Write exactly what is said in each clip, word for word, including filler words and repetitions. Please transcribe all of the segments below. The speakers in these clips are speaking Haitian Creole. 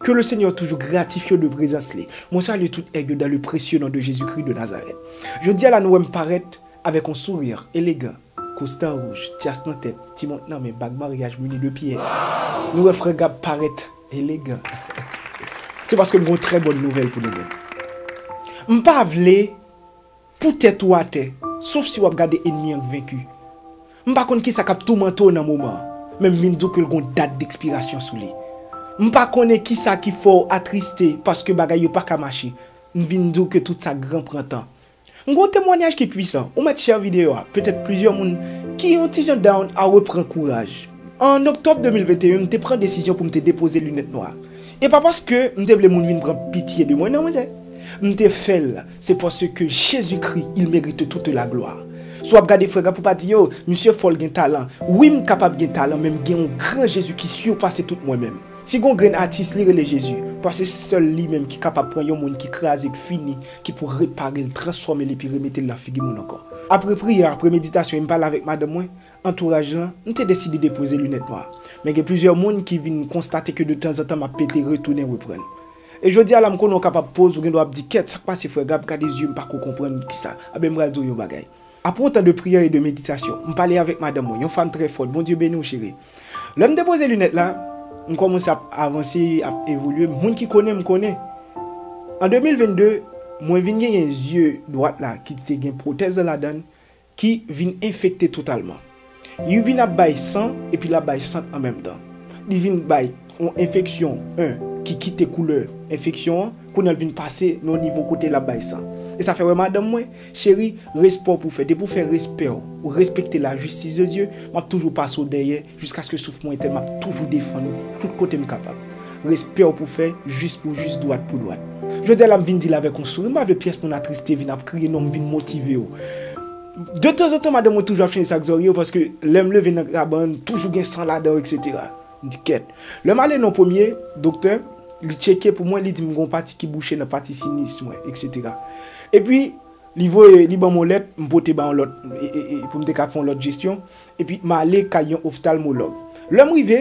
Ke le Senyè toujou gratifye w de prezans li. Mwen salye tout èg yo dans le précieux nom de Jésus-Christ de Nazareth. Jodi a la nou wè m parèt avèk yon souri elegan, kostan wouj, tyas nan tèt, ti mont nan men, bag maryaj mini de pyè. Nou wè frè Gab parèt elegan. Se paske m gen yon trè bòn nouvèl pou nou menm. M pa vle pou tèt ou atè, sof si w ap gade ènmi an k venki. M pa konn kisa k ap toumante w nan moman an, men m vin di w ke l gen yon dat dekspirasyon sou li. M pa konnen kisa ki fè w atriste paske bagay yo pa ka mache. M vin di w ke tout sa gran pran tan. M gen yon temwanyaj ki pwisan. Ou mèt share videyo a. Petèt plizyè moun ki yon ti jan down a reprann kouraj. An oktòb de mil venteyen, m te pran desizyon pou m te depoze linèt nwa. E pa paske m te vle moun vin pran pitye de mwen, non, monchè. M te fè l, se paske Jezikri, il mérite toute la gloire. Si w ap gade frè Gab, ou pa di, yo, misye fò, l gen talan. Wi, m kapab gen talan, men m gen yon gran Jezi ki sipase tout mwen menm. Si gon grenn atis, li rele Jezi, paske se sèl li menm ki kapab pran yon moun ki kraze, k fini, ki pou repare l, transfòme l epi remete l nan figi moun ankò. Apre priyè, apre meditasyon, e m pale avèk madanm mwen, antouraj lan, m te deside depoze linèt nwa. Men gen plizyè moun ki vin konstate ke de tanzantan m ap pete, retounen, reprann. E jodi a la, m konnen w kapab poze, ou gen dwa ap di, kèt, sa k pase frè Gab, gade zye m, m pa ko konprann kisa. Anben, m pral di w yon bagay. Apre yon tan de priyè e de meditasyon, m pale avèk madanm mwen, yon fanm trè fòt, Bondye beni w cheri. Lè m depoze linèt la, m kòmanse ap avanse, ap evolye, moun ki konnen m konnen. An de mil vennde, mwen vin genyen zye dwat la ki te gen pwotèz lan ladan l, ki vin enfekte totalman. Li vin ap bay san epi l ap bay sant an menm tan. Li vin bay yon enfeksyon, en, ki kite koulè enfeksyon an, kounye a l vin pase nan yon nivo kote l ap bay san. E sa fè w wè madanm mwen, cheri, respè w pou w fè. Depi w fè respè w, ou respekte la justice de Dieu, m ap toujou pase w dèyè, jiskaske souf mwen etèn, m ap toujou defann ou tout kote m kapab. Respè w pou fè, jis pou jis, dwat pou dwat. Jodi a la m vin di l avèk yon souri, m pa vle pyès moun atriste, vin ap kriye, non, m vin motive w. De tanzantan, madanm mwen toujou ap chanje sak zòrye yo, paske lè m leve nan kabann, toujou gen san ladan yo, etsetera. M di, kèt. Lè m ale nan premye doktè, li tcheke pou mwen, li di m gen yon pati ki bouche nan pati sinis mwen, etsetera. Epi, li voye, li ban m yon lèt, m pote ba yon lòt, e, e, e, pou m te ka fè yon lòt jesyon. Epi, m ale kay yon oftalmològ. Lè m rive,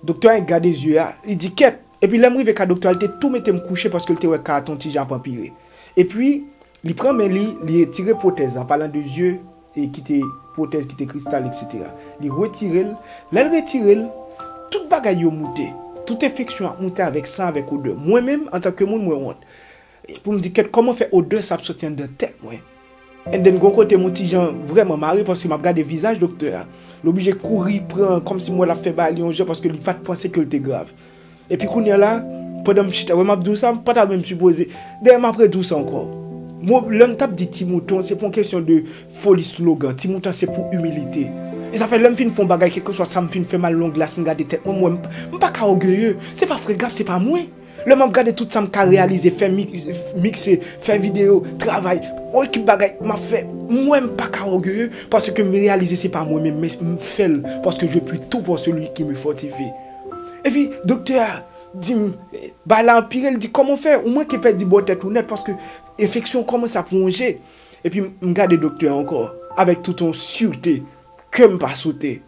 doktè a gade zye a, li di, kèt. Epi, lè m rive kay doktè a, li te tou mete m kouche paske l te wè ka a te yon ti jan ap anpire. Epi, li pran men li, li retire pwotèz la, an palan de zye, e ki te pwotèz ki te kristal, etsetera. Li retire l. Lè l retire l, tout bagay yo moute. Tout enfeksyon ap moute avèk san, avèk odè. Mwen menm, antanke moun, mwen wont. E pou m di, kèt, kòman fè odè sa ap soti anndan tèt mwen? And then, gon kote m yon ti jan vrèman mare paske m ap gade vizaj doktè a. L oblije kouri pran, kòmsi m wè l ap fè bagay li yon jan paske li pa t panse ke l te grav. Epi kounye a la, pandan m chita, wè m ap di w sa, m pa ta menm sipoze. Dayè, m ap redi w sa ankò. Mo, lè m t ap di ti mouton, se pa yon kesyon de foli slogan. Ti mouton se pou imilite. E sa fè lè m fin fè yon bagay, kèlkeswa sa m fin fè mal, long las, m gade tèt mwen, m wè m, m pa ka ògeye. Se pa frè Gab, se pa mwen. Lè m ap gade tout sa m ka reyalize, fè mi-, mikse, fè videyo, travay, yon ekip bagay m ap fè, m wè m pa ka ògeye, paske m reyalize se pa mwen menm, men m fè l, paske je puis tout par celui qui me fortifie. Epi, doktè a di m, bagay la anpire, l di, kòman w fè? Ou manke pèdi bò tèt ou nèt, paske enfeksyon an kòmanse ap wonje. Epi, m gade doktè a ankò, avèk tout yon sirte, kè m pa sote.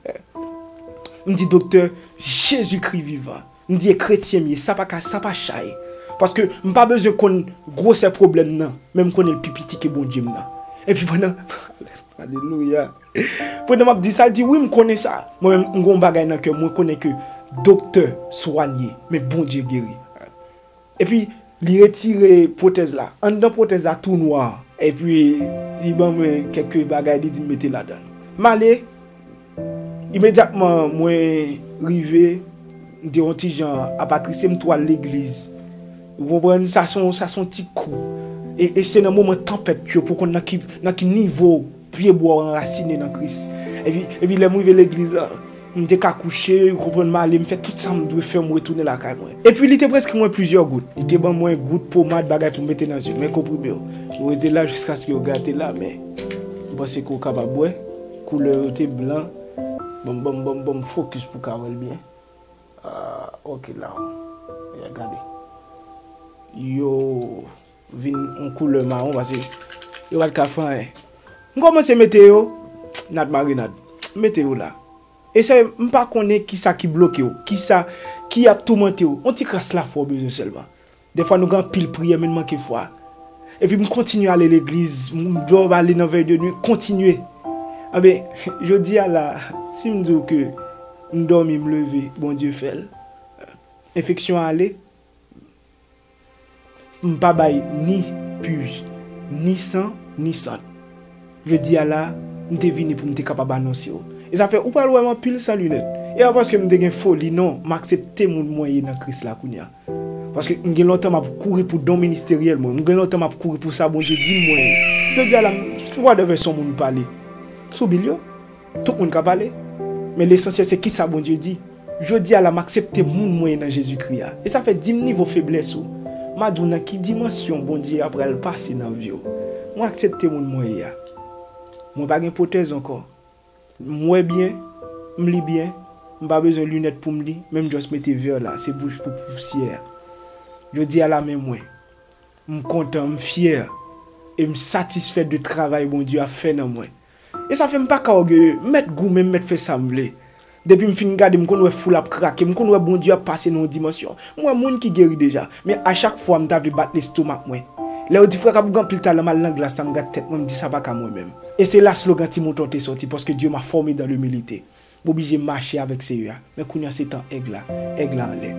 M di, doktè, Jezikri vivan. M di, e kretyen m ye, sa pa ka, sa pa chay. Paske m pa bezwen konn gwosè pwoblèm nan, men m konnen l pi piti ke Bondye m nan. Epi pandan, alelouya. Pandan m ap di sa, l di, wi, m konnen sa. Mwen menm, m gen yon bagay nan kè m, mwen konnen ke doktè swanye, men Bondye geri. Epi, li retire pwotèz la. Anndan pwotèz la tou nwa. Epi, li ban mwen kèk bagay, li di m mete ladan l. M ale, imedyatman mwen rive, m te yon ti jan apatrise, m tou al legliz. Ou konprann? Sa se yon, sa se yon ti kou. E, e se nan moman tanpèt yo pou konn nan ki, nan ki nivo pye bwa w anrasine nan Kris. Epi, epi lè m rive legliz la, m te ka kouche, ou konprann, m ale, m fè tout sa m dwe fè, m retounen lakay mwen. Epi li te preskri mwen plizyè gout. Li te ban mwen gout, pomad, bagay pou m mete nan zye m, men konprime yo. Yo rete la jiskaske yo gate la, men m panse ke w kapab wè. Koulè yo te blan. Ban m, ban m, ban m, ban m fokis pou w ka wè l byen. Ah, ok, la. Ya, gade. Yo vin yon koulè mawon, paske yo pa t ka fè anyen. M kòmanse mete yo, nad marinad. M mete yo la. E se, m pa konnen kisa ki bloke w, kisa ki ap toumante w. Yon ti kras lafwa w bezwen sèlman. Dèfwa nou gen anpil priyè, men n manke fwa. Epi m kontinye ale legliz, m dwe ale nan vèy de nwi, kontinye. Anben, jodi a la, si m di w ke m dòmi, m leve, Bondye fè l. Enfeksyon an ale, m pa bay ni pi, ni san, ni sant. Jodi a la, m te vini pou m te kapab anonse w. E sa fè ou pral wè m anpil san linèt. E pa paske m te gen foli, non, m aksepte moun mwen ye nan Kris la kounye a. Paske m gen lontan m ap kouri pou don ministeryèl mwen. M gen lontan m ap kouri pou sa Bondye di m mwen ye. Jodi a la, m, whatever son moun pale. Sou Bil yo, tout moun ka pale. Men lesansyèl se kisa Bondye di. Jodi a la, m aksepte moun mwen ye nan Jezikri a. E sa fè di m nivo feblès ou. M a di w nan ki dimansyon Bondye a pral pase nan vi w. Mwen aksepte moun mwen ye a. Mwen pa gen pwotèz ankò. M wè byen, m li byen, m pa bezwen linèt pou m li, men m just mete vè la, se bouch pou pousyè. Jodi a la, men mwen. M kontan, m fyè, e m satisfè de travay Bondye ap fè nan mwen. E sa fè m pa ka ògeye, m mèt goumen, m mèt fè sa m vle. Depi m fin gade, m konn wè foul ap krake, m konn wè Bondye ap pase nan yon dimansyon. M wè moun ki geri deja, men a chak fwa m ta vle bat lestomak mwen. Lè yo di frè Kap ou gen anpil talan, m al nan glas la, m gad tèt mwen, m di sa pa ka mwen menm. E se la slogan Ti Mouton te sòti, paske Dieu m'a formé dans l'humilité. M oblije mache avèk Seyè a. Men kounye a se tan èg la. Èg la anlè.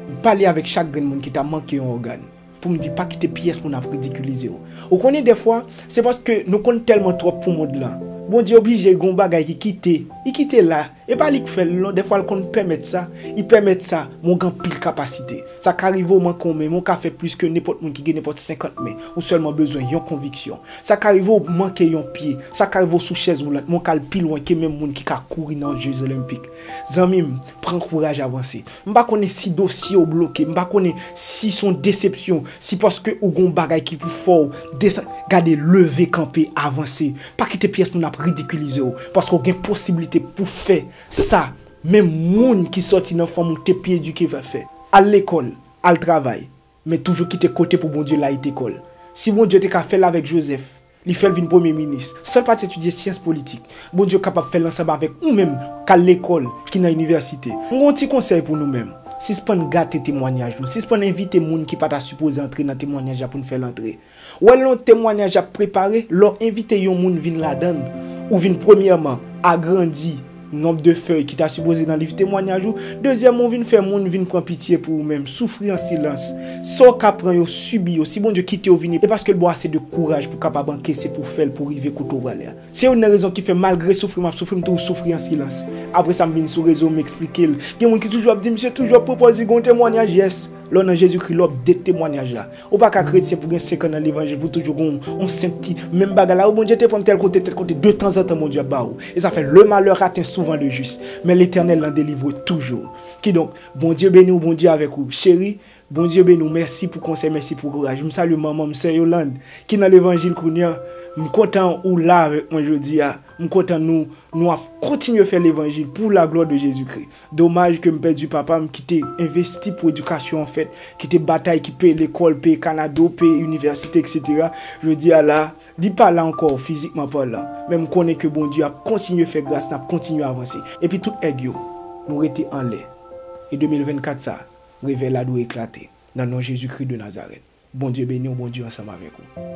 M pale avèk chak grenn moun ki ta manke yon ògàn. Pou m di pa kite pyès moun ap ridikilize w. Ou konnen dèfwa, se paske nou konn tèlman twòp pou mond lan. Bondye oblije gen yon bagay ki kite. Li kite la. E pa li k fè l non, dèfwa l konn pèmèt sa. Li pèmèt sa, men w gen anpil kapasite. Sa ka rive w manke yon men, men w ka fè plis ke nenpòt moun ki gen nenpòt senkant men. Ou sèlman bezwen yon konviksyon. Sa ka rive w manke yon pye, sa ka rive w sou chèz woulant, men w ka al pi lwen ke menm moun ki ka kouri nan Jeux Olympiques. Zanmi m, pran kouraj avanse. M pa konnen si dosye w bloke, m pa konnen si s on desepsyon, si paske ou gon bagay ki pou fè w desann. Gade, leve kanpe, avanse. Pa kite pyès moun ap ridikilize w, paske w gen posiblite pou fè sa menm moun ki sòti nan fanmi w te pi edike va fè. Al lekòl, al travay. Men toujou kite kote pou Bondye layite kò l. Si Bondye te ka fè l avèk Jozèf, li fè l vin premye minis, san l pa t etidye syans politik, Bondye kapab fè l ansanm avèk ou menm k al lekòl, ki nan inivèsite. M gen yon ti konsèy pou nou menm. Sispann gate temwanyaj nou. Sispann envite moun ki pa ta sipoze antre nan temwanyaj la pou n fè l antre. Ou wè lè yon temwanyaj ap prepare, lè w envite yon moun vin ladan l, ou vin premyèman agrandi nonb de fèy ki ta sipoze nan liv temwanyaj ou. Dezyèmman, ou vin fè moun vin pran pitye pou ou menm, soufri an silans. Sa w ka pran yo, sibi yo, si Bondye kite w vini, e paske l ba w ase de kouraj pou w kapab ankese, pou w fè l, pou w rive kote w prale a. Se youn nan rezon ki fè, malgre soufri m ap soufri, m toujou soufri an silans. Apre sa, m vin sou rezo, m eksplike l. Gen moun ki toujou ap di, "Misye toujou ap pwopòze gen yon temwanyaj." Yes, lè w nan Jezikri, lè w ap det temwanyaj la. Ou pa ka kretyen pou gen senk an nan levanjil, pou toujou gen yon, yon senp ti, menm bagay la, "O, Bondye te pran m tèl kote, tèl kote." De tanzantan, Bondye ap ba ou. E sa fè, "Le malheur atteint souvent le juste, mais l'Éternel l'en délivre toujours." Kidonk, Bondye beni w, Bondye avèk ou. Cheri, Bondye beni w, mèsi pou konsèy, mèsi pou kouraj. M salye manman m, sè Yolande, ki nan levanjil kounye a. M kontan ou la avèk mwen jodi a. M kontan nou, nou ap kontinye fè levanjil pou la glwa de Jezikri. Domaj ke m pèdi papa m ki te envesti pou edikasyon an fèt, ki te batay, ki peye lekòl, peye Kanado, peye inivèsite, et cetera. Jodi a la, li pa la ankò fizikman palan. Men m konnen ke Bondye ap kontinye fè gras, n ap kontinye avanse. Epi tout èg yo, nou rete anlè. E de mil vennkat sa, revèy la dwe eklate. Nan non Jezikri de Nazarèt. Bondye beni w, Bondye ansanm avèk ou.